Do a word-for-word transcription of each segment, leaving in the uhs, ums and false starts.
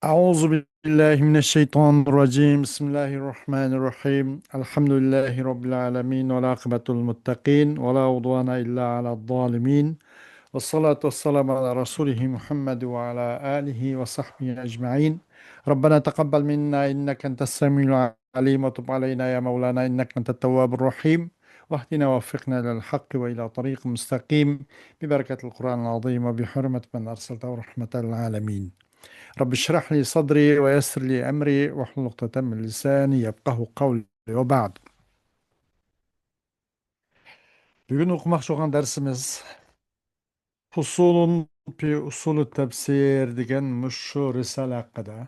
أعوذ بالله من الشيطان الرجيم. بسم الله الرحمن الرحيم. الحمد لله رب العالمين، والعاقبة للمتقين، ولا عدوان إلا على الظالمين. والصلاة والسلام على رسوله محمد وعلى آله وصحبه أجمعين. ربنا تقبل منا إنك أنت السميع العليم، وتب علينا يا مولانا إنك أنت التواب الرحيم، واهدنا ووفقنا إلى الحق وإلى طريق مستقيم، ببركة القرآن العظيم وبحرمة من أرسلته رحمة للعالمين. رب اشرح لي صدري ويسر لي أمري واحلل عقدة من لساني يفقهوا قولي وبعد. بۈگۈن ئوقۇماقچى بولغان دەرسىمىز فصول في أصول التفسير دېگەن مۇشۇ رىسالە ھەققىدە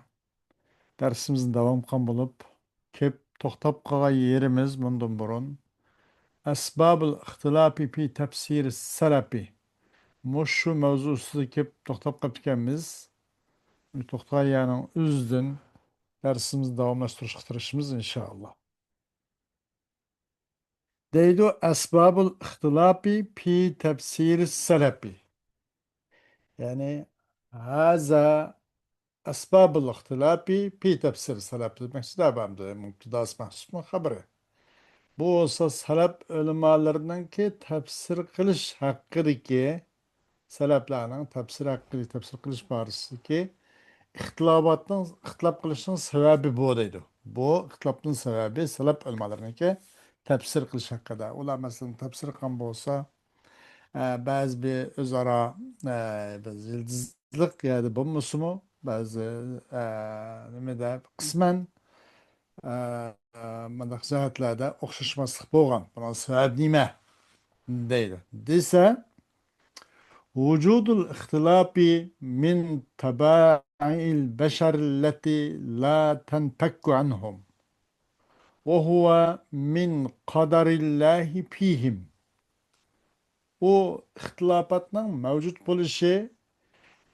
دەرسىمىزنى داۋام قىلغان بولۇپ، كېلىپ توختاپ قالغان يېرىمىز مۇندىن بۇرۇن أسباب الاختلاف في تفسير السلف، مۇشۇ مەۋزۇ ئۈستىدە كېلىپ توختاپ قاپتىكەنمىز. توختىغان يەرنىڭ ئۆزىدىن دەرسىمىزنى داۋاملاشتۇرۇشقا تىرىشىمىز، ئىنشائاللا. دەيدۇ، أسباب الاختلاف في تفسير السلف. يەنى، هذا أسباب الاختلاف في تفسير السلف دېمەكچىدە، بەمدە مۇبتىداسى مەھسۇپمۇ خەبىرى. بۇ بولسا سەلەپ ئۆلىمالىرىنىڭكى تەپسىر قىلىش ھەققىدىكى، سەلەپلەرنىڭ تەپسىر ھەققىدە تەپسىر قىلىش بارىسىدىكى ئىختىلاپاتنىڭ، ئىختىلاپ قىلىشنىڭ سەۋەبى بۇ دەيدۇ. بۇ ئىختىلاپنىڭ سەۋەبى سەلەپ ئۆلىمالىرىنىڭكى تەپسىر قىلىش ھەققىدە. ئۇلار مەسىلەن تەپسىر قىلغان بولسا، ئە، بەزى بىر ئۆزئارا، ئە، بىز يىلتىزلىق يەردە بولمىسىمۇ، بەزى، ئە، نېمىدە قىسمەن، ئە، ئە، مۇنداق جەھەتلەردە ئوخشاشماسلىق بولغان. بۇنىڭ سەۋەبى نېمە؟ دەيدۇ. دېسە، وجود الاختلاف من طبائع البشر التي لا تنفك عنهم، وهو من قدر الله فيهم. ئۇ ئىختىلاپاتنىڭ مەۋجۇت بولۇشى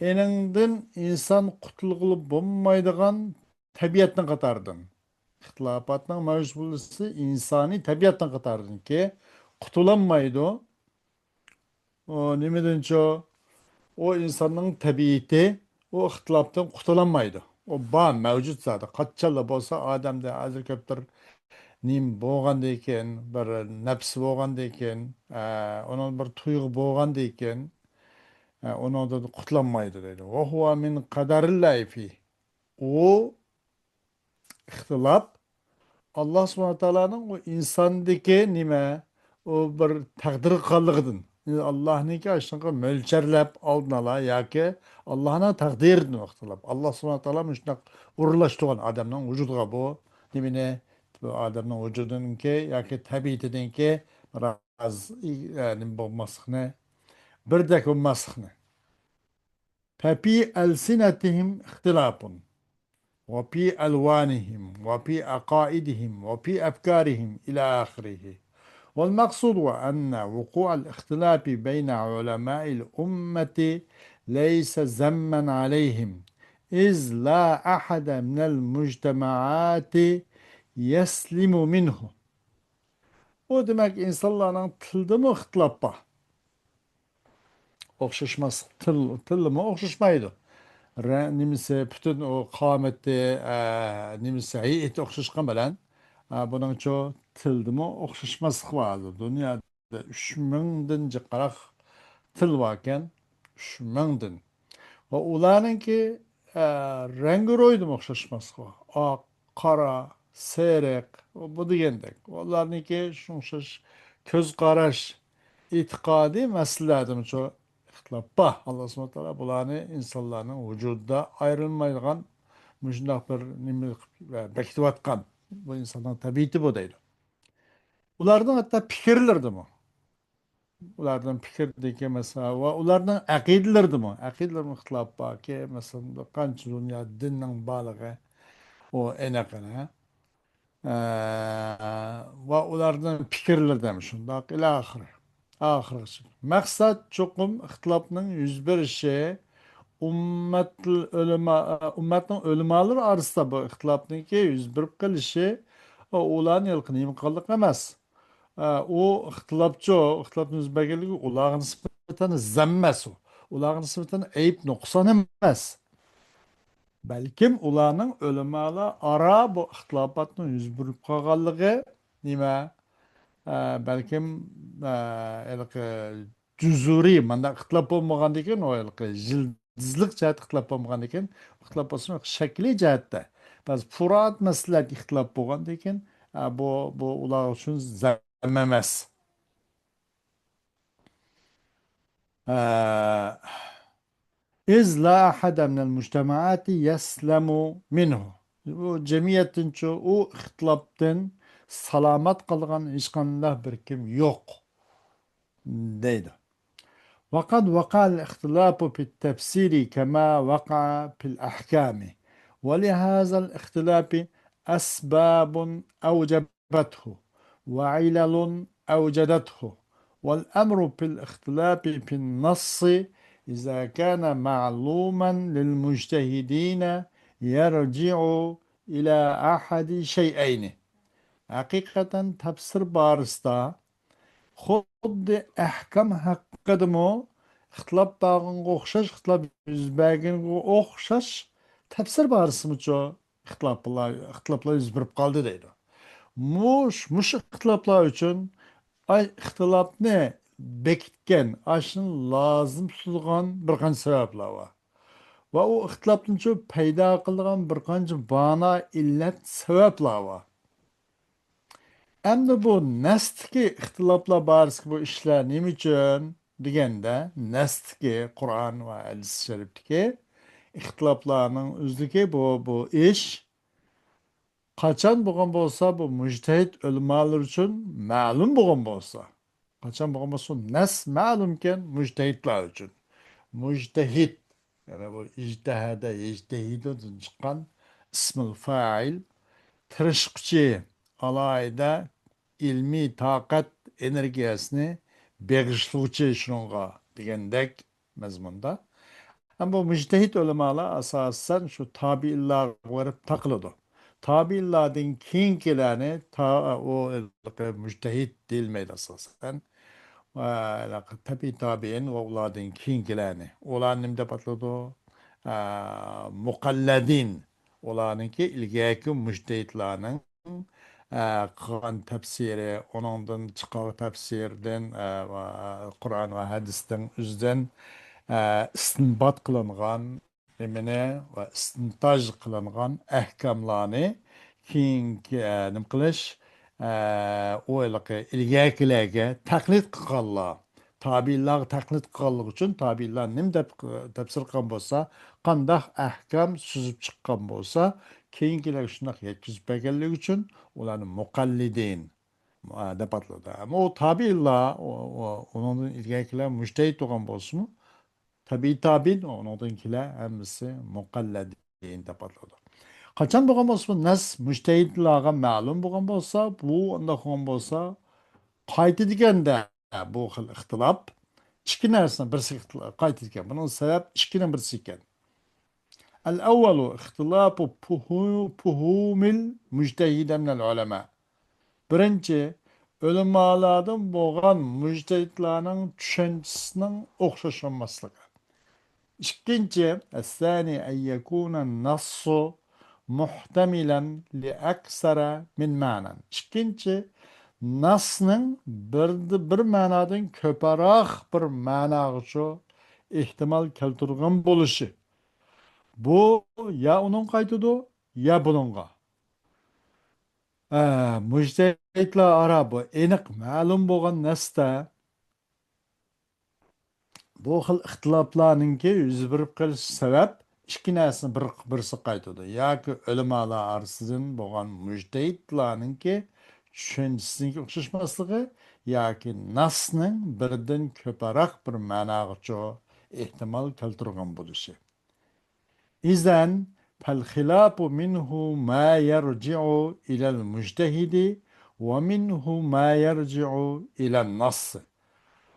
ئېنىڭدىن ئىنسان قۇتۇلغىلى بولمايدىغان تەبىئەتنىڭ قاتارىدىن. ئىختىلاپاتنىڭ مەۋجۇت بولۇشى ئىنسانىي تەبىئەتنىڭ قاتارىدىنكى، قۇتۇلالمايدۇ. ئۇ نېمىدىنچۇ؟ ئۇ ئىنساننىڭ تەبىئىتى، ئۇ ئىختىلاپتىن قۇتۇلالمايدۇ. ئۇ بار، مەۋجۇت زادى. قاچانلا بولسا ئادەمدە ھازىر كۆپتۇر نېمە بولغاندىكىن، بىر نەپس بولغاندىكىن، ئە، ئۇنىڭ بىر تۇيغۇ بولغاندىكىن، ئە، ئۇنىڭدىن قۇتۇلالمايدۇ دەيدۇ. وهو من قدر الله فيه. ئۇ ئىختىلاپ ئاللا سۇبھانە تائالانىڭ ئۇ ئىنساندىكى نېمە، ئۇ بىر تەقدىر قىلغانلىقىدىن، ئاللانىڭكى ئاشۇنىڭغا مۆلچەرلەپ ئالدىن ئالا ياكى ئاللانىڭ تەقدىرىدىن ئىختىلاپ. ئاللا سۇبھانە تائالا مۇشۇنداق ئورۇنلاشتۇرغان ئادەمنىڭ ۋۇجۇدىغا بۇ نېمىنى، بۇ ئادەمنىڭ ۋۇجۇدىنىڭكى ياكى تەبىئىتىدىنكى بىراز، ئە، نېمە بولماسلىقنى، بىردەك بولماسلىقنى. ففي ألسنتهم اختلاف، وفي ألوانهم، وفي عقائدهم، وفي أفكارهم، إلى آخره. والمقصود أن وقوع الاختلاف بين علماء الأمة ليس ذما عليهم، إذ لا أحد من المجتمعات يسلم منه. ئۇ دېمەك، ئىنسانلارنىڭ تىلدىمۇ ئىختىلاپ بار. ئوخشاشماسلىق، تىل، تىلمۇ ئوخشاشمايدۇ. رە-، نېمىسى، پۈتۈن ئۇ قامىتى، ئە، نېمىسى، ھەيئىتى ئوخشاشقان بىلەن، ئە، بۇنىڭچۇ تىلدىمۇ ئوخشاشماسلىق بار ھازىر. دۇنيادا ئۈچ مىڭدىن جىقراق تىل باركەن. ئۈچ مىڭدىن. ۋە ئۇلارنىڭكى، ئە، رەڭگى روھىدىمۇ ئوخشاشماسلىق بار. ئاق، قارا، سېرىق، بۇ دېگەندەك. ئۇلارنىڭكى شۇڭشاش كۆز قاراش، ئېتىقادىي مەسىلىلەردىمۇ شۇ ئىختىلاپ بار. ئاللا سۇبھانە تائالا بۇلارنى ئىنسانلارنىڭ ۋۇجۇدىدا ئايرىلمايدىغان مۇشۇنداق بىر نېمە قىلىپ بېكىتىۋاتقان. بۇ ئىنساننىڭ تەبىئىتى بۇ دەيدۇ. ئۇلارنىڭ ھەتتا پىكىرلىرىدىمۇ. ئۇلارنىڭ پىكىردىكى مەسىلە ۋە ئۇلارنىڭ ئەقىدىلىرىدىمۇ، ئەقىدىلىرىمۇ ئىختىلاپ باركى، مەسىلەن، بىر قانچە دۇنيا دىننىڭ بارلىقى، ئۇ ئېنىق، ئېنىق. ئە، ۋە ئۇلارنىڭ پىكىرلىرىدە ھەم شۇنداق، ئىلى ئاخىر. ئاخىرغىچە. مەقسەت چوقۇم ئىختىلاپنىڭ يۈز بېرىشى، ئۈممەت ئۆلىما-، ئۈممەتنىڭ ئۆلىمالىرى ئارىسىدا بۇ ئىختىلاپنىڭكى يۈز بېرىپ قېلىشى، ئۇلارنى ھېلىقى نېمە قىلغانلىق ئەمەس. ئە، ئۇ ئىختىلاپچۇ، ئىختىلاپنىڭ يۈز بەرگەنلىكى ئۇلارغا نىسبەتەن زەم ئەمەس ئۇ. ئۇلارغا نىسبەتەن ئەيىب، نۇقسان ئەمەس. بەلكىم ئۇلارنىڭ ئۆلىمالار ئارا بۇ ئىختىلاپاتنىڭ يۈز بېرىپ قالغانلىقى نېمە؟ ئە، بەلكىم، ئە، ھېلىقى جۇزۇرىي، مانداق ئىختىلاپ بولمىغاندىكىن، ئۇ ھېلىقى يىلتىزلىق جەھەتتە ئىختىلاپ بولمىغاندىكىن، ئىختىلاپ بولسىمۇ شەكلىي جەھەتتە بەزى پۇرات مەسىلىلەردە ئىختىلاپ بولغاندىكىن، ئە، بۇ، بۇ ئۇلار ئۈچۈن زەم ئەمەس. ئە، إذ لا أحد من المجتمعات يسلم منه. بۇ جەمئىيەتتىنچۇ ئۇ ئىختىلاپتىن سالامەت قالغان ھېچقانداق بىر كىم يوق، دەيدۇ. وقد وقع الاختلاف في التفسير كما وقع في الأحكام، ولهذا الاختلاف أسباب أوجب أوجبته وعلل أوجدته، والأمر في الاختلاف في النص إذا كان معلوما للمجتهدين يرجع إلى أحد شيئين. ھەقىقەتەن تەپسىر بارىسىدا خۇددى ئەھكام ھەققىدىمۇ ئىختىلاپ بارغىنىغا ئوخشاش، ئىختىلاپ يۈز بەرگىنىگە ئوخشاش تەپسىر بارىسىمۇچۇ ئىختىلاپلار، ئىختىلاپلار يۈز بېرىپ قالدى دەيدۇ. مۇش-، مۇشۇ ئىختىلاپلار ئۈچۈن ئاي ئىختىلاپنى بېكىتكەن، ئاشۇنى لازىم تۇتىدىغان بىر قانچە سەۋەبلەر بار. ۋە ئۇ ئىختىلاپتىن شۇ پەيدا قىلىدىغان بىر قانچە بانا، ئىللەت، سەۋەبلەر بار. ئەمدى بۇ نەستىكى ئىختىلاپلار بارىسىكى بۇ ئىشلار نېمە ئۈچۈن دېگەندە، نەستىكى قۇرئان ۋە ھەدىس شەرىپتىكى ئىختىلاپلارنىڭ ئۆزىدىكى بۇ، بۇ ئىش قاچان بولغان بولسا، بۇ مۇجتەھىد ئۆلىمالار ئۈچۈن مەلۇم بولغان بولسا، قاچان بولغان بولسا، نەس مەلۇمكەن مۇجتەھىدلار ئۈچۈن. مۇجتەھىد، يەنى بۇ ئىجتەھەدە، يەجتەھىدۇدىن چىققان ئىسمىل فائىل، تىرىشقۇچى، ئالاھىدە ئىلمىي تاقەت، ئېنېرگىيەسىنى بېغىشلىغۇچى شۇنىڭغا دېگەندەك مەزمۇندا. ئەمما بۇ مۇجتەھىد ئۆلىمالار ئاساسەن شۇ تابىئىنلارغا بېرىپ تاقىلىدۇ. تابىئىنلاردىن كېيىنكىلەرنى تا-، ئۇ مۇجتەھىد دېيىلمەيدۇ ئاساسەن. ۋە تەبىئىي تابىئىن ۋە ئۇلاردىن كېيىنكىلەرنى. ئۇلارنى نېمە دەپ ئاتىلىدۇ؟ ئە، مۇقەللەدىن. ئۇلارنىڭكى ئىلگەركى مۇجتەھىدلارنىڭ، ئە، قىلغان تەپسىرى، ئۇنىڭدىن چىققان تەپسىردىن، ئە، ۋە قۇرئان ۋە ھەدىستىن ئۆزىدىن، ئە، ئىستىنبات قىلىنغان نېمىنى ۋە ئىستىنتاج قىلىنغان ئەھكاملارنى كېيىنكى، ئە، نېمە قىلىش، ئە، ئۇ ھېلىقى ئىلگەركىلەرگە تەقلىد قىلغانلار، تابىئىنلارغا تەقلىد قىلغانلىقى ئۈچۈن تابىئىنلار نېمە دەپ تەپسىر قىلغان بولسا، قانداق ئەھكام سۈزۈپ چىققان بولسا، كېيىنكىلەرگە شۇنداق يەتكۈزۈپ بەرگەنلىكى ئۈچۈن ئۇلارنى مۇقەللىدىن، ئە، دەپ ئاتىلىدۇ. ئەمما ئۇ تابىئىنلار، ئۇ، ئۇ، ئۇنىڭدىن ئىلگەركىلەر مۇجتەھىد بولغان بولسىمۇ، تەبىئىي تابىئىن، ئۇنىڭدىن كېلەر ھەممىسى مۇقەللەدىن دەپ ئاتىلىدۇ. قاچان بولغان بولسا، بۇ نەس مۇجتەھىدلارغا مەلۇم بولغان بولسا، بۇ ئۇنداق بولغان بولسا، قايتىدىكەندە بۇ خىل ئىختىلاپ ئىككى نەرسىنىڭ بىرسىگە ئىختىلا-، قايتىدىكەن. بۇنىڭ سەۋەب ئىككىنىڭ بىرسى ئىكەن. الأول اختلاف فهو-، فهوم المجتهدين من العلماء. بىرىنچى، ئۆلىمالاردىن بولغان مۇجتەھىدلارنىڭ چۈشەنچىسىنىڭ ئوخشاش بولماسلىقى. ئىككىنچى، الثاني أن يكون النص محتملا لأكثر من معنى. ئىككىنچى، ناسنىڭ بىر، بىر مەنادىن كۆپرەك بىر مەناغىچۇ ئېھتىمال كەلتۈرگەن بولۇشى. بۇ يا ئۇنىڭغا قايتىدۇ، يا بۇنىڭغا. ئە، مۇجتەھىدلار ئارا بۇ ئېنىق مەلۇم بولغان نەستە بۇ خىل ئىختىلاپلارنىڭكى يۈز بېرىپ قېلىش سەۋەب ئىككى نەرسىنى بىر، بىرسى قايتىدۇ. ياكى ئۆلىمالار ئارىسىدىن بولغان مۇجتەھىدلارنىڭكى چۈشەنچىسىنىڭكى ئوخشاشماسلىقى، ياكى ناسنىڭ بىردىن كۆپرەك بىر مەناغىچۇ ئېھتىمال كەلتۈرگەن بولۇشى. إذن فالخلاف منه ما يرجع إلى المجتهد ومنه ما يرجع إلى النص.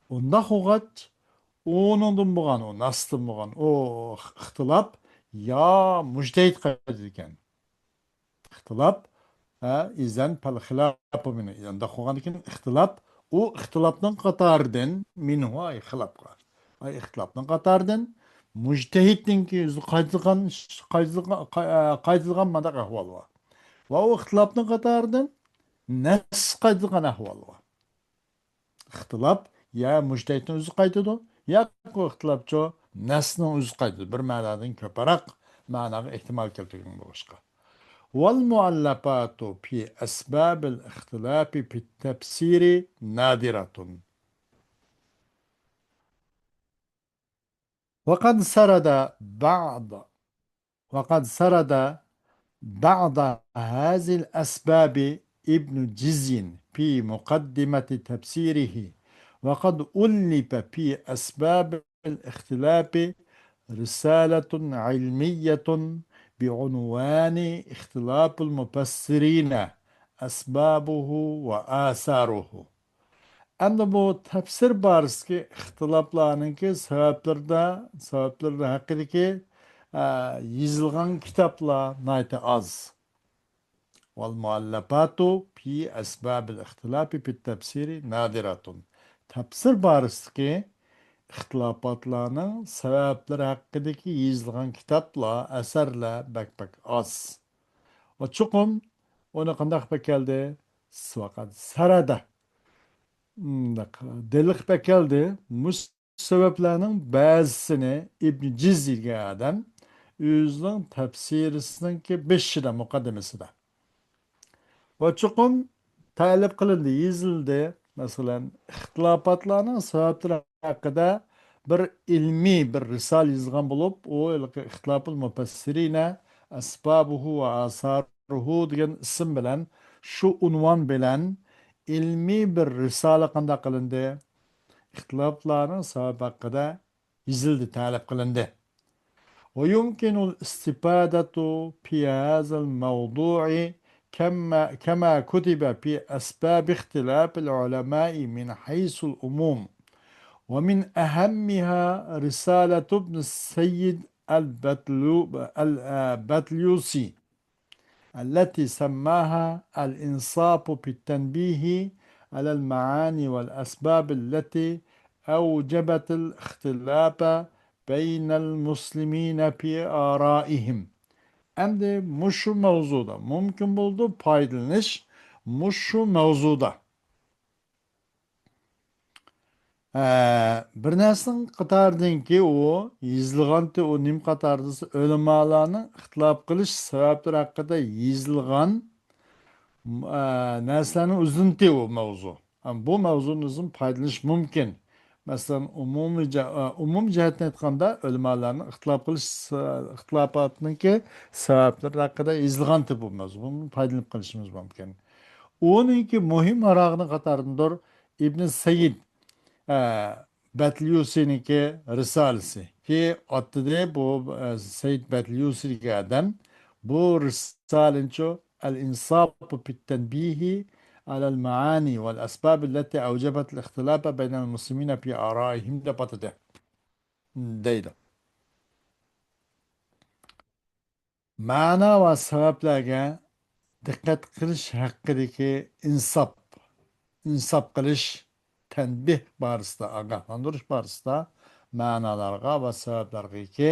ئۇنداق بولغاچ، ئۇنىڭدىن بولغان، ئۇ ناستىن بولغان ئۇ ئىختىلاپ يا مۇجتەھىدكە قايتىدىكەن. ئىختىلاپ، ھە، إذن فالخلاف منه. ئۇنداق بولغاندىكىن ئىختىلاپ، ئۇ ئىختىلاپنىڭ قاتارىدىن، منه، ئاي خىلاپقا. ئاي ئىختىلاپنىڭ قاتارىدىن مۇجتەھىدنىڭكى ئۆزى قايتىدىغان، قايتىدىغان، قاي-، قايتىدىغان مانداق ئەھۋال بار. ۋە ئۇ ئىختىلاپنىڭ قاتارىدىن نەس قايتىدىغان ئەھۋال بار. ئىختىلاپ يا مۇجتەھىدنىڭ ئۆزى قايتىدۇ، ياكى ئۇ ئىختىلاپچۇ نەسنىڭ ئۆزى قايتىدۇ. بىر مەنادىن كۆپرەك مەناغا ئېھتىمال كەلتۈرگەن بولۇشقا. والمؤلفات في أسباب الاختلاف في التفسير نادرة. وقد سرد بعض وقد سرد بعض هذه الأسباب ابن جزي في مقدمة تفسيره، وقد ألف في أسباب الاختلاف رسالة علمية بعنوان اختلاف المفسرين أسبابه وآثاره. ئەمدى بۇ تەپسىر بارىسىدىكى ئىختىلاپلارنىڭكى سەۋەبلىرىدە، سەۋەبلىرى ھەققىدىكى، ئە، يېزىلغان كىتابلار ناھايىتى ئاز. والمؤلفات في أسباب الاختلاف في التفسير نادرة. تەپسىر بارىسىدىكى ئىختىلاپاتلارنىڭ سەۋەبلىرى ھەققىدىكى يېزىلغان كىتابلار، ئەسەرلەر بەك، بەك ئاز. ۋە چوقۇم ئۇنى قانداق بەكەلدى؟ ۋەقەد سەرەدە. مۇنداق دەلىل بەكەلدى. مۇشۇ سەۋەبلەرنىڭ بەزىسىنى ئىبن جىز دېگەن ئادەم ئۆزىنىڭ تەپسىرىسىنىڭكى بېشىدا، مۇقەددىمىسىدە. ۋە چوقۇم تەلىپ قىلىندى، يېزىلدى. مەسىلەن، ئىختىلاپاتلارنىڭ سەۋەبلىرى ھەققىدە بىر ئىلمىي بىر رىسالە يېزىلغان بولۇپ، ئۇ ھېلىقى ئىختىلاپۇل مۇپەسسىرىنە ئەسبابۇھۇ ۋە ئاسارۇھۇ دېگەن ئىسىم بىلەن، شۇ ئۇنۋان بىلەن ئىلمىي بىر رىسالە قانداق قىلىندى؟ ئىختىلاپلارنىڭ سەۋەبى ھەققىدە يېزىلدى، تەلىپ قىلىندى. ويمكن الاستفادة في هذا الموضوع كما، كما كتب في أسباب اختلاف العلماء من حيث العموم، ومن أهمها رسالة ابن السيد البتلو-، البتليوسي التي سماها الإنصاف في التنبيه على المعاني والأسباب التي أوجبت الاختلاف بين المسلمين في آرائهم. ئەمدى مۇشۇ مەۋزۇدا مۇمكىن بولىدۇ پايدىلىنىش، مۇشۇ مەۋزۇدا. ئە، بىر نەرسىنىڭ قاتارىدىنكى ئۇ يېزىلغانتى، ئۇ نېمە قاتارىدا دېسە، ئۆلىمالارنىڭ ئىختىلاپ قىلىش سەۋەبلىرى ھەققىدە يېزىلغان، ئە، نەرسىلەرنىڭ ئۆزىنىڭتى ئۇ مەۋزۇ. ئە، بۇ مەۋزۇدىن ئۆزىدىن پايدىلىنىش مۇمكىن. مەسىلەن، ئومۇمىي جە-، ئە، ئومۇمىي جەھەتتىن ئېيتقاندا، ئۆلىمالارنىڭ ئىختىلاپ قىلىش سە-، ئىختىلاپاتنىڭكى سەۋەبلىرى ھەققىدە يېزىلغانتى بۇ مەۋزۇ. بۇنى پايدىلىنىپ قېلىشىمىز مۇمكىن. ئۇنىڭكى مۇھىم ھاراغىنىڭ قاتارىدىندۇر ئىبن سەيىد، ئە، بەتليۇسىنىڭكى رىسالىسى. كى ئاتىدى بۇ، ئە، سەيىد بەتليۇسى دېگەن ئادەم. بۇ رىسالىنىچۇ، الإنصاف في التنبيه على المعاني والأسباب التي أوجبت الاختلاف بين المسلمين في آرائهم دەپ ئاتىدى. دەيدۇ. مەنا ۋە سەۋەبلەرگە دىققەت قىلىش ھەققىدىكى ئىنساپ، ئىنساپ قىلىش، تەنبىھ بارىسىدا، ئاگاھلاندۇرۇش بارىسىدا مەنالارغا ۋە سەۋەبلەرگىكى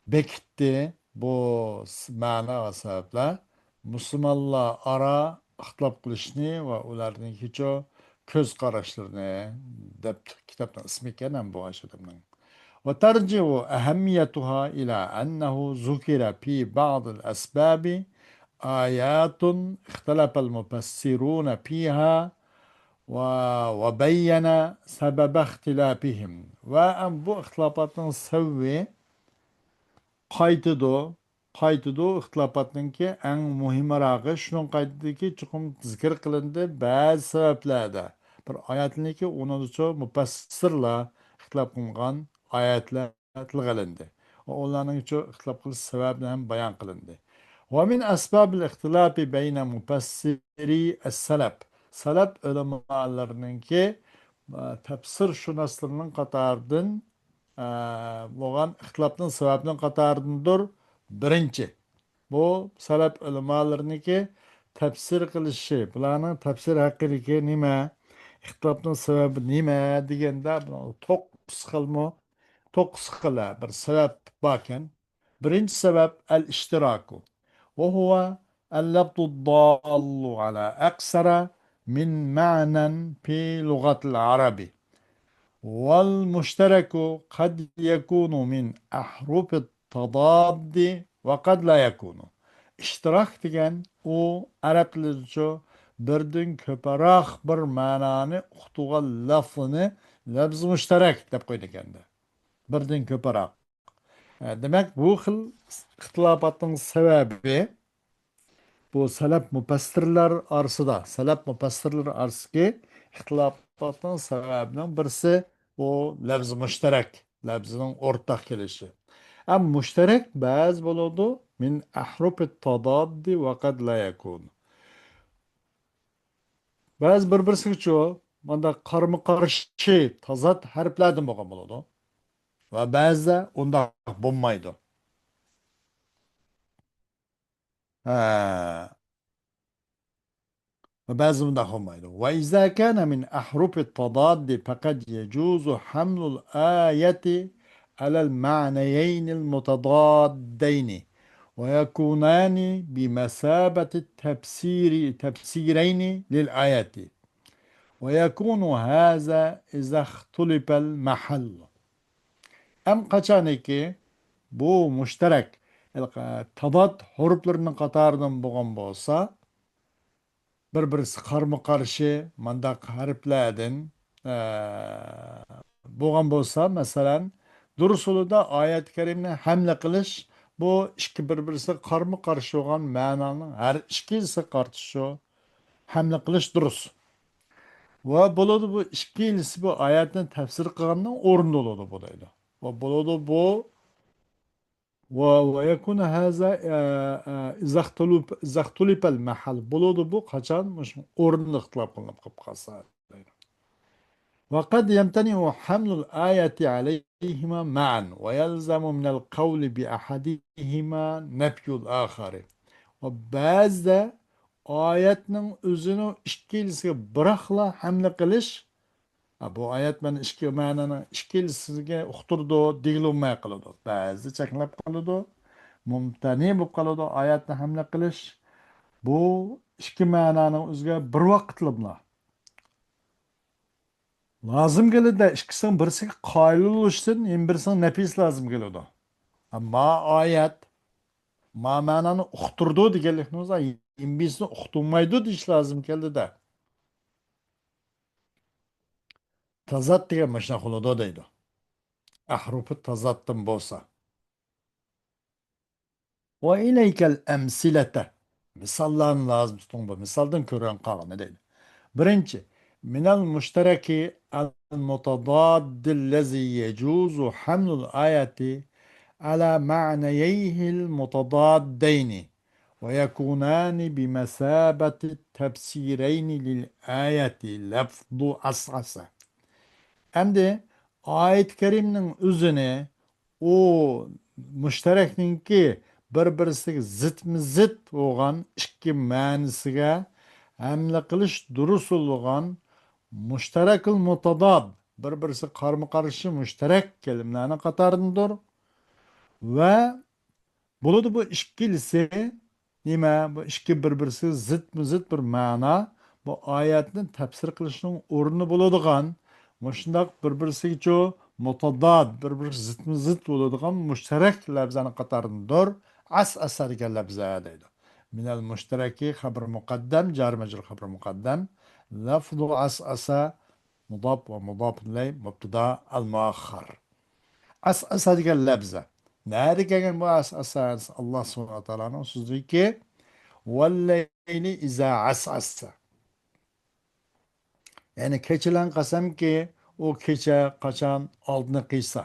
بېكىتتى. بۇ س-، مەنا ۋە سەۋەبلەر مۇسۇلمانلار ئارا ئىختىلاپ قىلىشنى ۋە ئۇلارنىڭكىچۇ كۆز قاراشلىرىنى دەپ كىتابنىڭ ئىسمى ئىكەن ھەم بۇ ئاشۇ ئادەمنىڭ. وترجع أهميتها إلى أنه ذكر في بعض الأسباب آيات اختلف المفسرون فيها و-، وبين سبب اختلافهم. ۋە ئەم بۇ ئىختىلاپاتنىڭ سەۋەبى قايتىدۇ، قايتىدۇ ئىختىلاپاتنىڭكى ئەڭ مۇھىمراقى شۇنىڭ قايتىدىكى چوقۇم زىكىر قىلىندى بەزى سەۋەبلەردە. بىر ئايەتنىكى ئۇنىڭدىچۇ مۇپەسسىرلار ئىختىلاپ قىلغان ئايەتلەر تىلغا ئېلىندى. ئۇلارنىڭچۇ ئىختىلاپ قىلىش سەۋەبى ھەم بايان قىلىندى. ومن أسباب الاختلاف بين مفسري السلف. سەلەپ ئۆلىمالىرىنىڭكى، ئە، تەپسىرشۇناسلىرىنىڭ قاتارىدىن، ئە، بولغان ئىختىلاپنىڭ سەۋەبىنىڭ قاتارىدىندۇر. بىرىنچى، بۇ سەلەپ ئۆلىمالىرىنىڭكى تەپسىر قىلىشى، بۇلارنىڭ تەپسىر ھەققىدىكى نېمە، ئىختىلاپنىڭ سەۋەبى نېمە دېگەندە، بۇنىڭ توققۇز خىلمۇ توققۇز خىل بىر سەۋەب باركەن. بىرىنچى سەۋەب، الاشتراك، وهو اللفظ الدال على أكثر من معنى في لغة العرب. والمشترك قد يكون من أحرف التضاد وقد لا يكون. ئىشتىراك دېگەن ئۇ ئەرەب تىلىدىچۇ بىردىن كۆپرەك بىر مەنانى ئۇقتۇرغان لەفزنى لەفز مۇشتەرەك دەپ قويىدىكەندە. بىردىن كۆپرەك. ئە، دېمەك، بۇ خىل ئىختىلاپاتنىڭ سەۋەبى، بۇ سەلەپ مۇپەسسىرلەر ئارىسىدا، سەلەپ مۇپەسسىرلەر ئارىسىدىكى ئىختىلاپاتنىڭ سەۋەبىنىڭ بىرسى، بۇ لەفز مۇشتەرەك، لەفزنىڭ ئورتاق كېلىشى. ئەم مۇشتەرەك بەزى بولىدۇ، من أحرف التضاد وقد لا يكون. بەزى بىر-بىرسىگىچۇ مانداق قارمۇ-قارشى تازات ھەرپلەردىن بولغان بولىدۇ. ۋە بەزىدە ئۇنداق بولمايدۇ. ھە. ۋە بەزى ئۇنداق بولمايدۇ. وإذا كان من أحرف التضاد فقد يجوز حمل الآية على المعنيين المتضادين ويكونان بمثابة التفسير، تفسيرين للآية. ويكون هذا إذا اختلف المحل. ئەم قاچانكى بۇ مۇشتەرەك، تازات ھۇرۇپلىرىنىڭ قاتارىدىن بولغان بولسا، بىر-بىرسى قارمۇ-قارشى مانداق ھەرپلەردىن، ئە، بولغان بولسا، مەسىلەن، دۇرۇس يولىدا ئايەت كەرىمنى ھەملە قىلىش، بۇ ئىككى بىر-بىرسىگە قارمۇ-قارشى بولغان مەنانىڭ ھەر ئىككىلىسىگە قارىتىشۇ، ھەملە قىلىش دۇرۇس. ۋە بولىدۇ، بۇ ئىككىلىسى بۇ ئايەتنى تەپسىر قىلغاننىڭ ئورنىدا بولىدۇ، بۇ دەيدۇ. ۋە بولىدۇ، بۇ ۋە، ۋە يەكۇنۇ ھازا، ئە، ئە، ئىزا ئىختۇلىپ-، ئىزا ئىختۇلىپەل مەھەل. بولىدۇ بۇ، قاچان مۇشۇ ئورنىدا ئىختىلاپ قىلىنىپ قېلىپ قالسا. وقد يمتنع حمل الآية عليهما معا ويلزم من القول بأحدهما نفي الآخر. ۋە بەزىدە ئايەتنىڭ ئۆزىنى ئىككىلىسىگە بىراقلا ھەملە قىلىش، ھە، بۇ ئايەت مانا ئىككى مەنىنىڭ ئىككىلىسىگە ئۇقتۇرىدۇ دېگىلى بولماي قالىدۇ. بەزىدە چەكلەپ قالىدۇ، مۇمتەنى بولۇپ قالىدۇ ئايەتنى ھەملە قىلىش. بۇ ئىككى مەنانىڭ ئۆزىگە بىر ۋاقىتلىملا لازىم كېلىدۇ، ئىككىسىنىڭ بىرسىگە قايىل بولۇشتىن يەنە بىرسىنىڭ نەپىسى لازىم كېلىدۇ. ئەمما ئايەت ما مەنانى ئۇقتۇرىدۇ دېگەنلىكنىڭ ئۆزى يەنە بىرسىنى ئۇقتۇرمايدۇ دېيىش لازىم كەلدىدە. تازات دېگەن مۇشۇنداق بولىدۇ دەيدۇ. ئەھرۇپى تازاتتىن بولسا. وإليك الأمثلة. مىساللارنى لازىم تۇتۇڭ، بۇ مىسالدىن كۆرۈنۈپ قالغىنى دەيدۇ. بىرىنچى، من المشترك المتضاد الذي يجوز حمل الآية على معنييه المتضادين ويكونان بمثابة التفسيرين للآية لفظ عسعس. ئەمدى ئايەت كەرىمنىڭ ئۆزىنى ئۇ مۇشتەرەكنىڭكى بىر-بىرسىگە زىتمۇ زىت بولغان ئىككى مەنىسىگە ھەملە قىلىش دۇرۇس بولغان مۇشتەرەكۇل مۇتاداد، بىر-بىرسىگە قارمۇ-قارشى مۇشتەرەك كەلىمىلەرنىڭ قاتارىدىندۇر. ۋە بولىدۇ بۇ ئىككىلىسى نېمە؟ بۇ ئىككى بىر-بىرسىگە زىتمۇ زىت بىر مەنا، بۇ ئايەتنى تەپسىر قىلىشنىڭ ئورنى بولىدىغان، مۇشۇنداق بىر-بىرسىگىچۇ مۇتاداد، بىر-بىرىگە زىتمۇ زىت بولىدىغان مۇشتەرەك لەپزەنىڭ قاتارىدىندۇر. ئەسئەسە دېگەن لەپزە دەيدۇ. مىنەل مۇشتەرەكى خەبىر مۇقەددەم، جار مەجرۇر خەبىر مۇقەددەم. لەفزۇ ئەسئەسە مۇداپ ۋە مۇداپ ئىلەي مۇبتىدا ئەل مۇئەخخەر. ئەسئەسە دېگەن لەپزە. نەدە كەلگەن بۇ ئەسئەسە؟ ئاللا سۇبھانەھۇ ۋە تائالانىڭ سۆزىدىكى، ۋەللەيلى ئىزا ئەسئەسە. يەنى كېچىلەرنى قەسەمكى، ئۇ كېچە قاچان ئالدىنى قىيسا.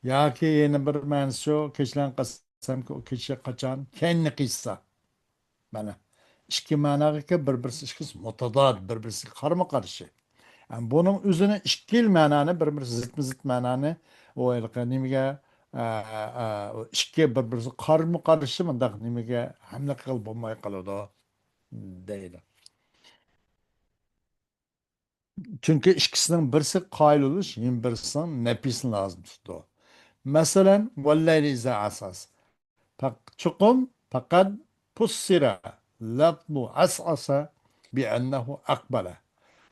ياكى يەنە بىر مەنىسى شۇ، كېچىلەرنى قەسەمكى، ئۇ كېچە قاچان كەينىنى قىيسا. مانا، ئىككى مەناغا كېلىپ، بىر-بىرسى ئىككىسى مۇتاداد، بىر-بىرسىگە قارمۇ-قارشى. ئەم، بۇنىڭ ئۆزىنى ئىككىلا مەنانى، بىر-بىرسى زىتمۇ زىت مەنانى، ئۇ ھېلىقى نېمىگە، ئە، ئە، ئۇ ئىككى بىر-بىرسىگە قارمۇ-قارشى مۇنداق نېمىگە ھەملە قىلغىلى بولماي قالىدۇ، دەيدۇ. چۈنكى ئىككىسىنىڭ بىرسى قايىل بولۇش، يەنە بىرسىنىڭ نەپىسىنى لازىم تۇتىدۇ. مەسىلەن، والليل إذا عسعس. پەق-، چوقۇم، پەقەت فسر لفظ عسعس بأنه أقبل،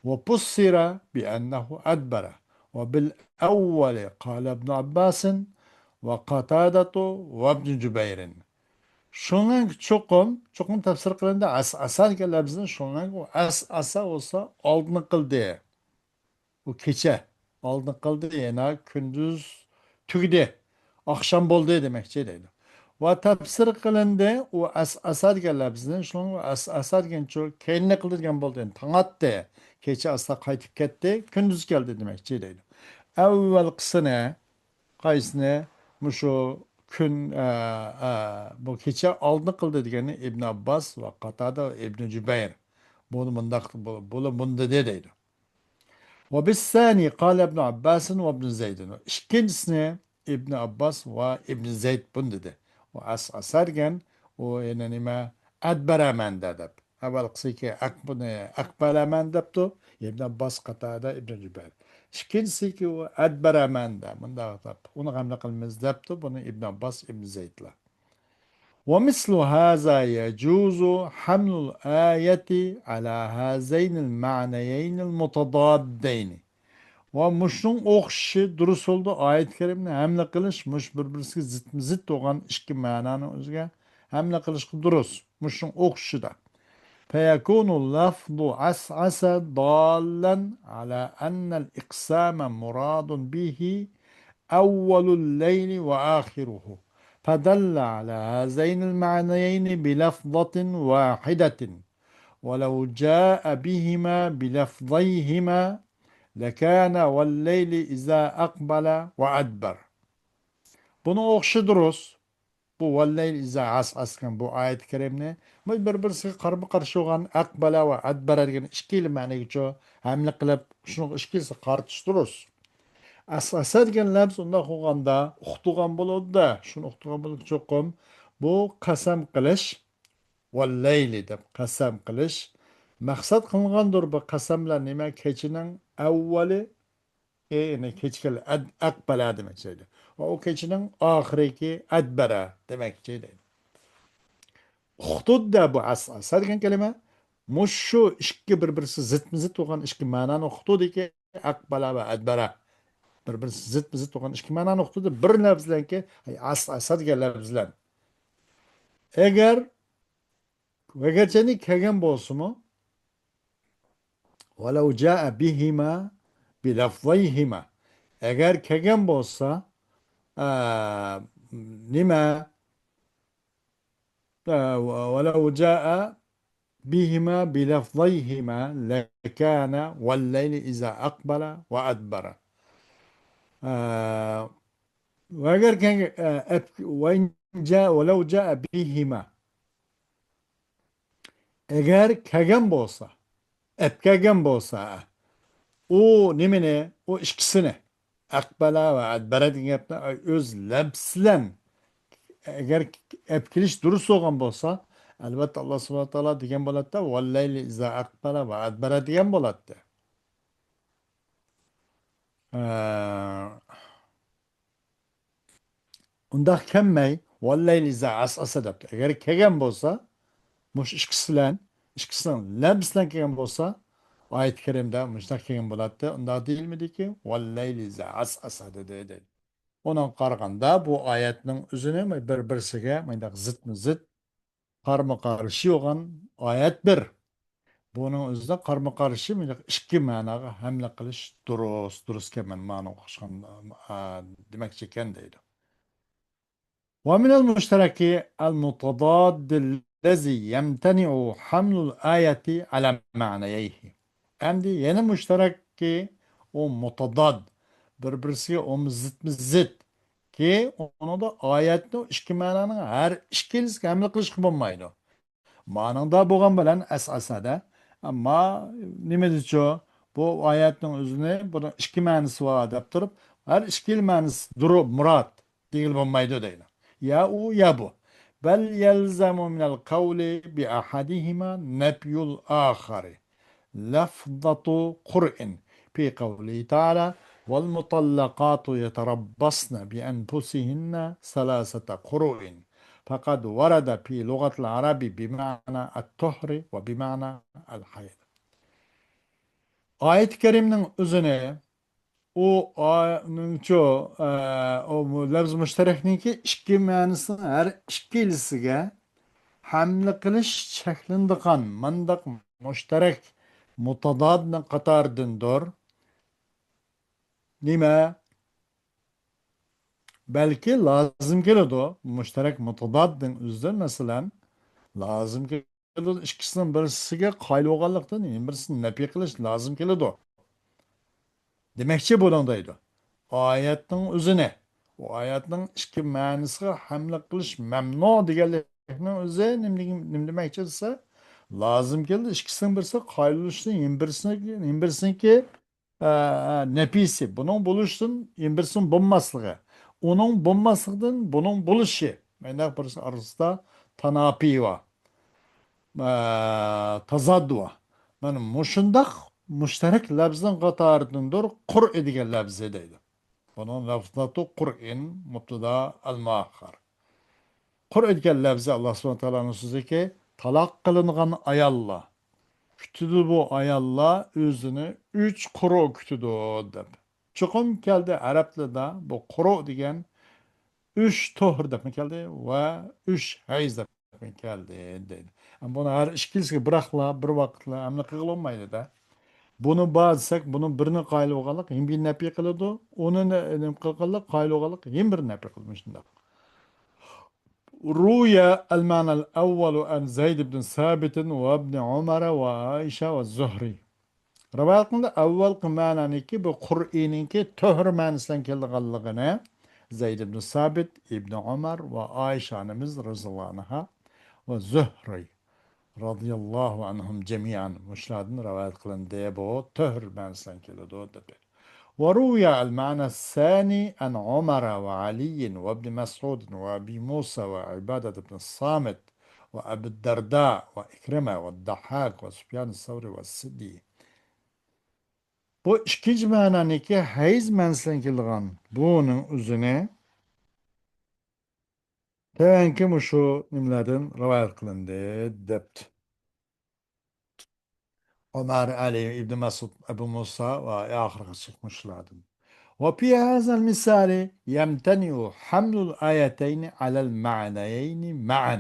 وفسر بأنه أدبر، وبالأول قال ابن عباس وقتادة وابن جبير. شۇنىڭ چوقۇم، چوقۇم تەپسىر قىلىندى، ئەسئەسە دېگەن لەپزىنى شۇنىڭ ئەسئەسە بولسا ئالدىنى قىلدى. ئۇ كېچە ئالدىنى قىلدى، يەنە كۈندۈز تۈگىدى، ئاخشام بولدى دېمەكچى دەيدۇ. ۋە تەپسىر قىلىندى، ئۇ ئەسئەسە دېگەن لەپزىنى شۇنىڭ ئەسئەسە دېگەنچۇ كەينىنى قىلدى دېگەن بولدى، يەنى تاڭ ئاتتى، كېچە ئاستا قايتىپ كەتتى، كۈندۈز كەلدى دېمەكچى دەيدۇ. ئەۋۋەلقىسىنى قايسىنى؟ مۇشۇ كۈن، ئە، ئە، بۇ كېچە ئالدىنى قىلدى دېگەننى ئىبن ئابباس ۋە قاتادا ۋە ئىبن جۇبەير. بۇنى مۇنداق، بۇ، بۇلار مۇندىدى دەيدۇ. وبالثاني قال ابن عباس وابن زيد. ئىككىنچىسىنى ئىبن ئابباس ۋە ئىبن زەيد بۇندىدى. ئۇ ئەسئەسە دېگەن، ئۇ يەنە نېمە؟ ئەدبەرەمەندە دەپ. ئەۋۋەلقىسىكى ئەق-، بۇنى ئەقبەلەمەن دەپتۇ، ئىبن ئابباس، قاتادا، ئىبن جۇبەير. ئىككىنچىسىكى ئۇ ئەدبەرەمەندە، مۇنداق دەپ، ئۇنى غەملە قىلىمىز دەپتۇ، بۇنى ئىبن ئابباس، ئىبن زەيدلا. ومثل هذا يجوز حمل الآية على هذين المعنيين المتضادين. ۋە مۇشۇنىڭ ئوخشىشى دۇرۇس بولىدۇ، ئايەت كەرىمنى ھەملە قىلىش مۇشۇ بىر-بىرسىگە زىتمۇ-زىت بولغان ئىككى مەنانىڭ ئۆزىگە ھەملە قىلىشقا دۇرۇس. مۇشۇنىڭ ئوخشىشىدا. فيكون لفظ عسعس دالا على أن الإقسام مراد به أول الليل وآخره، فدل على هذين المعنيين بلفظة واحدة، ولو جاء بهما بلفظيهما لكان والليل إذا أقبل وأدبر. بۇنىڭ ئوخشىشى دۇرۇس. بۇ والليل إذا عسعس دېگەن بۇ ئايەت كەرىمنى، بۇ بىر-بىرسىگە قارىمۇ قارشى بولغان ئەقبەلە ۋە ئەدبەرە دېگەن ئىككىلا مەنىگىچۇ ھەملە قىلىپ، شۇنىڭغا ئىككىلىسى قارىتىش دۇرۇس. ئەسئەسە دېگەن لەپز ئۇنداق بولغاندا، ئۇقتۇرغان بولىدۇ-دە، شۇنى ئۇقتۇرغان بولىدۇ چوقۇم. بۇ قەسەم قىلىش، والليل دەپ قەسەم قىلىش. مەقسەت قىلىنغاندۇر بۇ قەسەملەر نېمە؟ كېچىنىڭ ئەۋۋەلى، ئى، يەنى كېچە كەل-، ئەد-، ئەقبەلە دېمەكچى دەيدۇ. ۋە ئۇ كېچىنىڭ ئاخىرىكى ئەدبەرە دېمەكچى دەيدۇ. ئۇقتۇدى بۇ ئەسئەسە دېگەن كەلىمە مۇشۇ ئىككى بىر-بىرسى زىتمۇ-زىت بولغان ئىككى مەنانى ئۇقتۇدىكى، ئەقبەلە ۋە ئەدبەرە. بىر-بىرسى زىتمۇ-زىت بولغان ئىككى مەنانى ئۇقتۇدى بىر لەپز بىلەنكى، ئەسئەسە دېگەن لەپز بىلەن. ئەگەر، ئەگەرچە كەلگەن بولسىمۇ، ولو جاء بهما بلفظيهما. ئەگەر كەلگەن بولسا، ئە، نېمە؟ ئە، ولو جاء بهما بلفظيهما لكان والليل إذا أقبل وأدبر. ئە، ۋە ئەگەر كەلگەن، ئە، ئەپ-، وإن جاء، ولو جاء بهما. ئەگەر كەلگەن بولسا، ئەپ كەلگەن بولسا، ئۇ نېمىنى؟ ئۇ ئىككىسىنى، ئەقبەلە ۋە ئەدبەرە دېگەن گەپنى ئۆز لەپزى بىلەن ئەگەر ئەپ كېلىش دۇرۇس بولغان بولسا، ئەلۋەتتە، ئاللا سۇبھانەھۇ ۋە تائالا دېگەن بولاتتى، والليل إذا أقبل وأدبر دېگەن بولاتتى. ئە، ئۇنداق كەلمەي، والليل إذا عسعس دەپتۇ. ئەگەر كەلگەن بولسا، مۇشۇ ئىككىسى بىلەن، ئىككىسىنىڭ لەپزى بىلەن كەلگەن بولسا، ئايەت كەرىمدە مۇشۇنداق كەلگەن بولاتتى. ئۇنداق دېيىلمىدىكى، والليل إذا عسعس دېدى، دېدى. ئۇنىڭغا قارىغاندا، بۇ ئايەتنىڭ ئۆزىنى بىر-بىرسىگە مۇنداق زىتمۇ-زىت، قارىمۇ-قارشى بولغان ئايەت بىر. بۇنىڭ ئۆزىدە قارىمۇ-قارشى مۇنداق ئىككى مەناغا ھەملە قىلىش دۇرۇس، دۇرۇس ئىكەن، مانا ئوخشىغان، ئا، دېمەكچى ئىكەن دەيدۇ. ومن المشترك المتضاد الذي يمتنع حمل الآية على معنييه. ئەمدى يەنە مۇشتەرەككى ئۇ مۇتەداد، بىر-بىرسىگە ئۇ زىتمۇ زىت. كى، ئۇنىڭدا ئايەتنىڭ ئىككى مەنانىڭ ھەر ئىككىلىسىگە ھەملە قىلىشقا بولمايدۇ. مانىڭدا بولغان بىلەن ئەسئەسەدە. ئەمما نېمىدىچۇ؟ بۇ ئايەتنىڭ ئۆزىنى، بۇنىڭ ئىككى مەنىسى بار دەپ تۇرۇپ، ھەر ئىككىلا مەنىسى دۇرۇ مۇراد دېگىلى بولمايدۇ دەيدۇ. يا ئۇ، يا بۇ. بل يلزم من القول بأحدهما نفي الآخر. لفظة قرء في قوله تعالى: والمطلقات يتربصن بأنفسهن ثلاثة قروء، فقد ورد في لغة العرب بمعنى الطهر وبمعنى الحيض. ئايەت كەرىمنىڭ ئۆزىنى ئۇ ئا-، نىڭچۇ، ئە، ئۇ مۇ-، لەفز مۇشتەرەكنىڭكى ئىككى مەنىسىنىڭ ھەر ئىككىلىسىگە ھەملە قىلىش چەكلىنىدىغان مانداق مۇشتەرەك مۇتادادنىڭ قاتارىدىندۇر. نېمە؟ بەلكى لازىم كېلىدۇ. مۇشتەرەك مۇتادادنىڭ ئۆزىدە، مەسىلەن، لازىم كېلىدۇ. ئىككىسىنىڭ بىرسىگە قايىل بولغانلىقتىن، يەنە بىرسىنى نەپىي قىلىش لازىم كېلىدۇ. دېمەكچى بۇنىڭ دەيدۇ. ئايەتنىڭ ئۆزىنى، ئۇ ئايەتنىڭ ئىككى مەنىسىگە ھەملە قىلىش مەمنۇ دېگەنلىكنىڭ ئۆزى نېمە دېگەن، نېمە دېمەكچى دېسە، لازىم كېلىدۇ، ئىككىسىنىڭ بىرسى قايىل بولۇشتىن، يەنە بىرسىنىڭكى، يەنە بىرسىنىڭكى، ئە، نەپىسى، بۇنىڭ بولۇشتىن يەنە بىرسىنىڭ بولماسلىقى، ئۇنىڭ بولماسلىقىدىن بۇنىڭ بولۇشى، مۇنداق بىرسى ئارىسىدا تاناپى بار. ئە، تازاد بار. مانا مۇشۇنداق مۇشتەرەك لەپزنىڭ قاتارىدىندۇر قۇرئ دېگەن لەپزى دەيدۇ. بۇنىڭ لەفزاتۇ قۇرئىن مۇبتىدا ئەل مۇئەخخەر. قۇرئ دېگەن لەپزى ئاللا سۇبھانەھۇ ۋە تائالانىڭ سۆزىكى، تالاق قىلىنغان ئاياللار كۈتىدۇ، بۇ ئاياللار ئۆزىنى ئۈچ قۇرۇ كۈتىدۇ دەپ. چوقۇم كەلدى ئەرەب تىلىدا بۇ قۇرۇ دېگەن ئۈچ تۇھر دەپمۇ كەلدى ۋە ئۈچ ھەيز دەپمۇ كەلدى دەيدۇ. ئەمما بۇنى ھەر ئىككىلىسىگە بىراقلا، بىر ۋاقىتلا ھەملە قىلغىلى بولمايدۇ-دە. بۇنى بار دېسەك، بۇنىڭ بىرىنى قايىل بولغانلىق، يەنە بىرىنى نەپىي قىلىدۇ. ئۇنى نە-، نېمە قىلغانلىق، قايىل بولغانلىق، يەنە بىرىنى نەپىي قىلىدۇ. مۇشۇنداق. روي المعنى الأول عن زيد بن ثابت وابن عمر وعائشة والزهري. رىۋايەت قىلىنىدۇ، ئەۋۋەلقى مەنانىڭكى بۇ قۇرئىنىڭكى تۆھرە مەنىسى بىلەن كېلىدىغانلىقىنى زەيد ئىبن سابىت، ئىبن ئۆمەر ۋە ئائىشە ئانىمىز رەزىياللاھۇ ئەنھا ۋە زۆھرى رەزىياللاھۇ ئەنھۇم جەمىئەن مۇشۇلاردىن رىۋايەت قىلىندى. بۇ تۆھرە مەنىسى بىلەن كېلىدۇ دېدى. وروي المعنى الثاني عن عمر وعلي وابن مسعود وأبي موسى وعبادة بن الصامت وأبي الدرداء وعكرمة والضحاك وسفيان الثوري والسدي. بۇ ئىككىنچى مەنانىڭكى ھەيز مەنىسى بىلەن كېلىدىغان بۇنىڭ ئۆزىنى تۆۋەنكى مۇشۇ نېمىلەردىن رىۋايەت قىلىندى دەپتۇ. ئۆمەر، ئەلى، ئىبنى مەسئۇد، ئەبۇ مۇسا ۋە ئاخىرغىچە مۇشۇلاردىن. وفي هذا المثال يمتنع حمل الآيتين على المعنيين معا.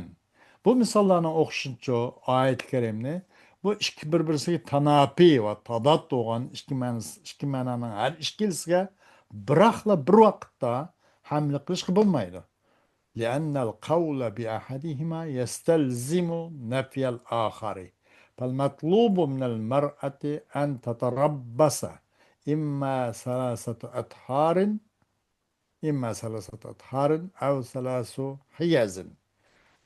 بۇ مىساللارنىڭ ئوخشىشىچە ئايەت كەرىمنى بۇ ئىككى بىر-بىرسىگە تاناپى ۋە تاداد بولغان ئىككى مەنىسى، ئىككى مەنانىڭ ھەر ئىككىلىسىگە بىراقلا بىر ۋاقىتتا ھەملە قىلىشقا بولمايدۇ. لأن القول بأحدهما يستلزم نفي الآخر، فالمطلوب من المرأة أن تتربص إما ثلاثة أطهار، إما ثلاثة أطهار أو ثلاث حيض.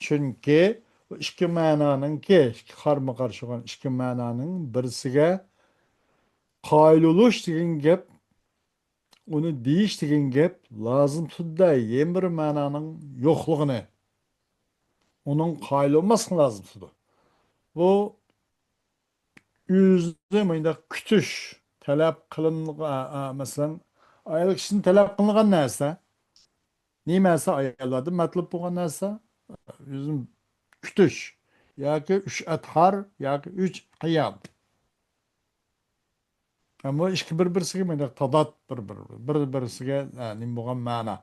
چۈنكى بۇ ئىككى مەنانىڭكى، ئىككى قارمۇ قارشى بولغان ئىككى مەنانىڭ بىرسىگە قايىل بولۇش دېگەن گەپ، ئۇنى دېيىش دېگەن گەپ لازىم تۇتىدۇ، يەنە بىر مەنانىڭ يوقلۇقىنى، ئۇنىڭ قايىل بولماسلىقىنى لازىم تۇتىدۇ. بۇ ئۆزىنى مۇنداق كۈتۈش تەلەپ قىلىنغان، مەسىلەن، ئايال كىشىدىن تەلەپ قىلىنغان نەرسە، نېمە نەرسە ئاياللاردىن مەتلۇب بولغان نەرسە، ئۆزىنى كۈتۈش ياكى ئۈچ ئەتھار ياكى ئۈچ ھىياد. ئەمما ئىككى بىر-بىرسىگە مۇنداق تاداد، بىر-بىر، بىر-بىرسىگە، ئە، نېمە بولغان مەنا.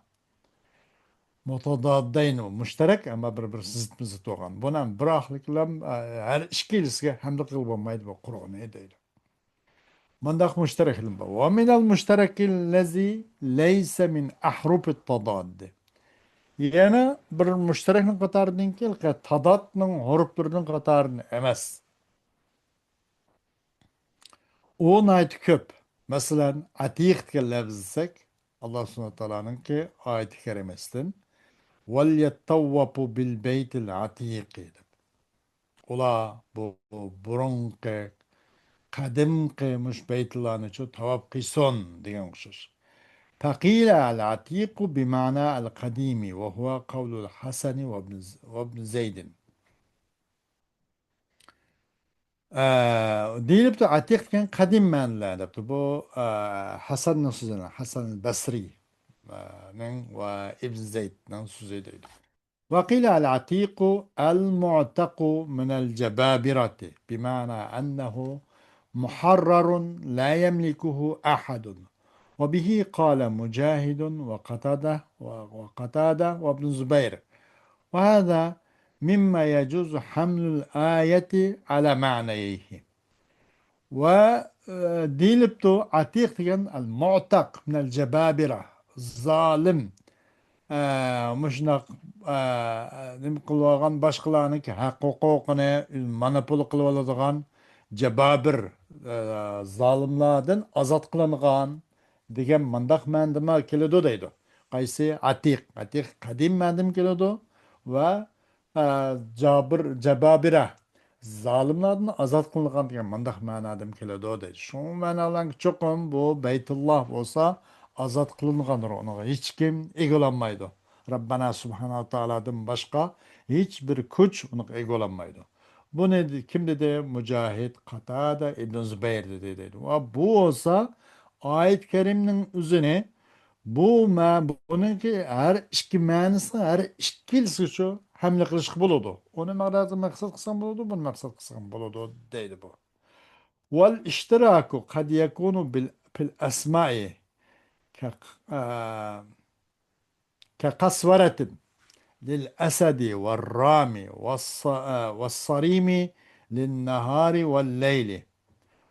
مۇتادادەين مۇشتەرەك، ئەمما بىر-بىرسى زىتمۇ زىت بولغان. بۇنى ھەم بىراقلىقلام، ئە، ھەر ئىككىلىسىگە ھەملە قىلىپ بولمايدۇ بۇ قۇرئاننى دەيدۇ. مۇنداق مۇشتەرەكلىم بار. ومن المشترك الذي ليس من أحرف التضاد. يەنە بىر مۇشتەرەكنىڭ قاتارىدىنكى تادادنىڭ ھۇرۇپلىرىنىڭ قاتارىدىن ئەمەس. ئۇ ناھايىتى كۆپ. مەسىلەن، ئەتىق دېگەن لەپزى دېسەك، ئاللا سۇبھانەھۇ ۋە تائالانىڭكى ئايىتى كەرىمىسىدىن، وليطوفوا بالبيت العتيق دەپ. ئۇلار بۇ بۇرۇنقى، قەدىمقى مۇشۇ بەيتۇللانىچۇ تاۋاپ قىلسۇن دېگەن ئوخشاش. فقيل العتيق بمعنى القديم وهو قول الحسن وابن، وابن زيد. ئە، دېيىلىپتۇ، ئەتىق دېگەن قەدىم مەنىلەر دەپتۇ. بۇ، ئە، ھەسەننىڭ سۆزى، ھەسەن بەسرىنىڭ ۋە ئىبن زەيدنىڭ سۆزى دەيدۇ. وقيل العتيق المعتق من الجبابرة، بمعنى أنه محرر لا يملكه أحد. وبه قال مجاهد وقتادة، وقتادة وابن الزبير. وهذا مما يجوز حمل الآية على معنيه. ۋە، ئە، دېيىلىپتۇ، ئەتىق دېگەن ئەل مۇئتەق مىنەل جەبابىرە، زالىم، ئە، مۇشۇنداق، ئە، نېمە قىلىۋالغان، باشقىلارنىڭكى ھەق ھوقۇقىنى مونوپول قىلىۋالىدىغان جەبابىر، ئە، زالىملاردىن ئازاد قىلىنغان دېگەن مۇنداق مەنىدىمۇ كېلىدۇ دەيدۇ. قايسى؟ ئەتىق. ئەتىق قەدىم مەنىدىمۇ كېلىدۇ ۋە، ئە، جابىر، جەبابىرە، زالىملاردىن ئازاد قىلىنغان دېگەن مۇنداق مەنادىمۇ كېلىدۇ دەيدۇ. شۇ مەنالارنىڭكى چوقۇم بۇ بەيتۇللا بولسا ئازاد قىلىنغاندۇر، ئۇنىڭغا ھېچكىم ئىگە بولالمايدۇ. رەببەنا سۇبھانە ۋە تائالادىن باشقا ھېچ بىر كۈچ ئۇنىڭغا ئىگە بولالمايدۇ. بۇنى كىم دېدى؟ مۇجاھىد، قاتادە، ئىبن زۇبەير دېدى دەيدۇ. ۋە بۇ بولسا ئايەت كەرىمنىڭ ئۆزىنى بۇ مە-، بۇنىڭكى ھەر ئىككى مەنىسىنى ھەر ئىككىلىسىگىچە ھەملە قىلىشقا بولىدۇ. ئۇنى مەقسەت، مەقسەت قىلساڭ بولىدۇ، بۇنى مەقسەت قىلساڭ بولىدۇ دەيدۇ بۇ. والاشتراك قد يكون بال-، في الأسماء ك-، آ، كقسورة للأسد والرام والص-، آ، والصريم للنهار والليل.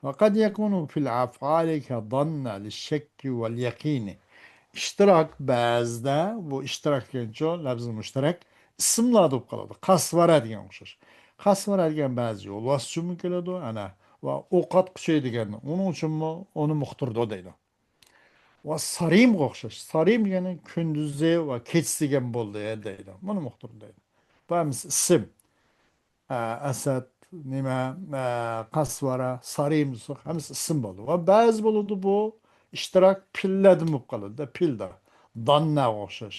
وقد يكون في الأفعال كظن للشك واليقين. ئىشتىراك بەزىدە، بۇ ئىشتىراك دېگەنچۇ، لەفزى مۇشتەرەك ئىسىملار بولۇپ قالىدۇ. قاسۋارە دېگەن ئوخشاش. قاسۋارە دېگەن بەزى يولۋاس ئۈچۈنمۇ كېلىدۇ، ئەنە، ۋە ئوق ئاتقۇچى دېگەن، ئۇنىڭ ئۈچۈنمۇ ئۇنى ئۇقتۇرىدۇ دەيدۇ. ۋە سارىمغا ئوخشاش. سارىم دېگەنى كۈندۈزى ۋە كېچىسى دېگەن بولدى دەيدۇ. بۇنى ئۇقتۇرىدۇ دەيدۇ. بۇ ھەممىسى ئىسىم. ئە، ئەسەد، نېمە، ئە، قاسۋارە، سارىم دېسەك، ھەممىسى ئىسىم بولدى. ۋە بەزى بولىدۇ بۇ ئىشتىراك پىللەردىن بولۇپ قالىدۇ، پىلدا. دانناغا ئوخشاش.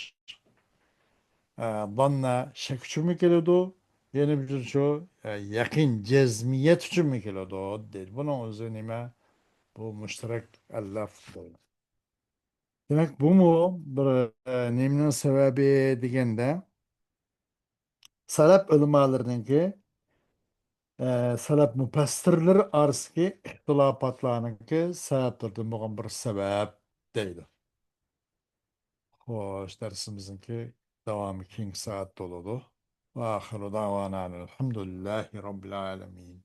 ئە، داننا شەك ئۈچۈنمۇ كېلىدۇ، يەنە بىر شۇ، ئە، يەقىن جەزمىيەت ئۈچۈنمۇ كېلىدۇ دەيدۇ. بۇنىڭ ئۆزى نېمە؟ بۇ مۇشتەرەك ئەللاف. دېمەك، بۇمۇ بىر، ئە، نېمىنىڭ سەۋەبى دېگەندە، سەلەپ ئۆلىمالىرىنىڭكى، ئە، سەلەپ مۇپەسسىرلىرى ئارىسىدىكى ئىختىلاپاتلارنىڭكى سەۋەبلىرىدىن بولغان بىر سەۋەب دەيدۇ. خوش، دەرسىمىزنىڭكى داۋامى كېيىنكى سائەتتە بولىدۇ. وآخر دعوانا أن الحمد لله رب العالمين.